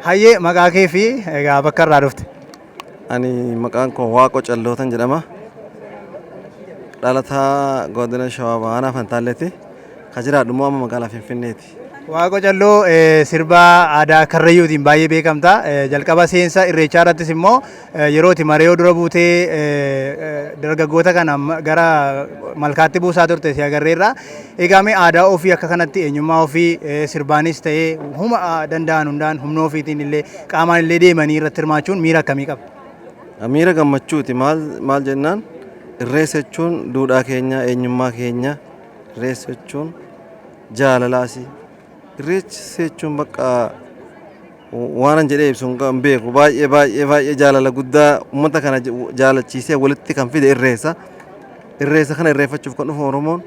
Hayyee, maqaa kee fi egaa bakka irraa dhufte. Ani maqaan koo Waaqoo Callootan jedhama. Dhalataa godina Shawaa Bahaa Fantaalleeti. Ka jiraadhu immoo amma magaalaa Finfinneeti. Waaqoo Calloo, sirba aadaa Karrayyuutiin baay'ee beekamta. Jalqaba seensa Irreechaa irrattis immoo yeroo itti maree dura buutee dargaggoota kana gara malkaatti buusaa turte si agarreerra. Egaa mee aadaa ofii akka kanatti, eenyummaa ofii sirbaanis ta'ee huma danda'an hundaan, humna ofiitiin illee qaamaan illee deemanii irratti hirmaachuun miira akkamii qaba? Miira gammachuuti. Maal maal jennaan, irreessa jechuun duudhaa keenya, eenyummaa keenya. Irreessa jechuun jaalalaasi. Irreessa jechuun bakka waan an jedhee ibsu hin beeku. Baay'ee baay'ee baay'ee jaalala guddaa uummata kana jaalachiisee walitti kan fide irreessa. Irreessa kana irreeffachuuf kan dhufu Oromoon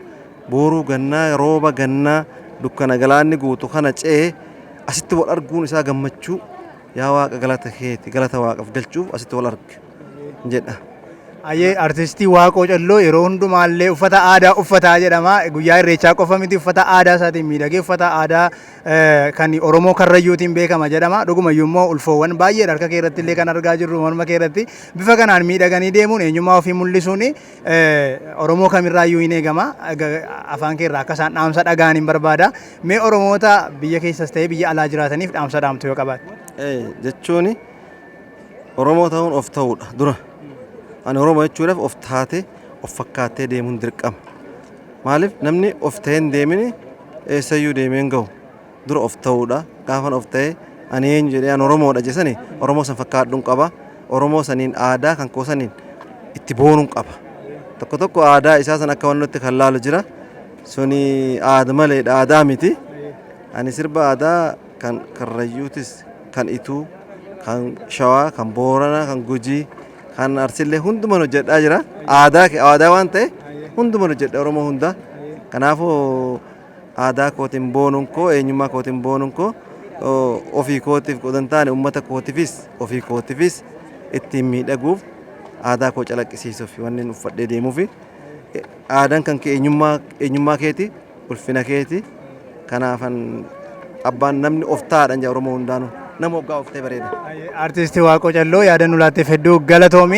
booruu gannaa, rooba gannaa, dukkana galaanni guutu kana ce'ee asitti wal arguun isaa gammachuu, yaa Waaqa galata keeti, galata Waaqaaf galchuuf asitti wal arge jedha. Hayyee, artistii Waaqoo Calloo yeroo hundumaallee uffata aadaa uffataa jedhama. Guyyaa Irreechaa qofa miti, uffata aadaa isaatiin miidhagee uffata aadaa kan Oromoo Karrayyuutiin beekama jedhama. Dhugumayyuu immoo ulfoowwan baay'eedha harka kee irratti illee kan argaa jirru, morma kee irratti. Bifa kanaan miidhaganii deemuun, eenyummaa ofii mul'isuun Oromoo kamirraayyuu hin eegama. Afaan kee irraa akka isaan dhaamsa dhagaan hin barbaada. Mee Oromoota biyya keessas ta'ee biyya alaa jiraataniif dhaamsa dhaamtu yoo qabaatte. Jechuun Oromoo ta'uun of ta'uudha dura. Ani Oromoo jechuudhaaf of taatee, of fakkaattee deemuun dirqama. Maaliif, namni of ta'ee hin deemin eessayyuu deemee hin gahu. Dura of ta'uudha. Gaafan of ta'e, ani eenyu jedhee, ani Oromoodha jedhanii, Oromoo san fakkaadhuun qaba. Oromoo saniin, aadaa kan koo saniin itti boonuun qaba. Tokko tokko aadaa isaa san akka wannotti kan laalu jira. Suni aada maleedha, aadaa miti. Ani sirba aadaa kan Karrayyuutis, kan Ituu, kan Shawaa, kan Booranaa, kan Gujii, kan Arsillee hunduman hojjedhaa jira. Aadaa aadaa waan ta'e hunduman hojjedha, Oromoo hunda. Kanaafuu aadaa kootiin boonuun koo, eenyummaa kootiin boonuun koo ofii kootiif qodan taane, uummata kootiifis ofii kootiifis ittiin miidhaguuf, aadaa koo calaqqisiisuuf wanni uffadhee deemuufi. Aadaan kan kee eenyummaa keeti, ulfina keeti. Kanaafan abbaan namni of taa'aadhaan jaa, Oromoo hundaanuu nama hoggaa of ta'e bareeda. Artistii Waaqoo Calloo, yaada nu laatteef hedduu galatoomi.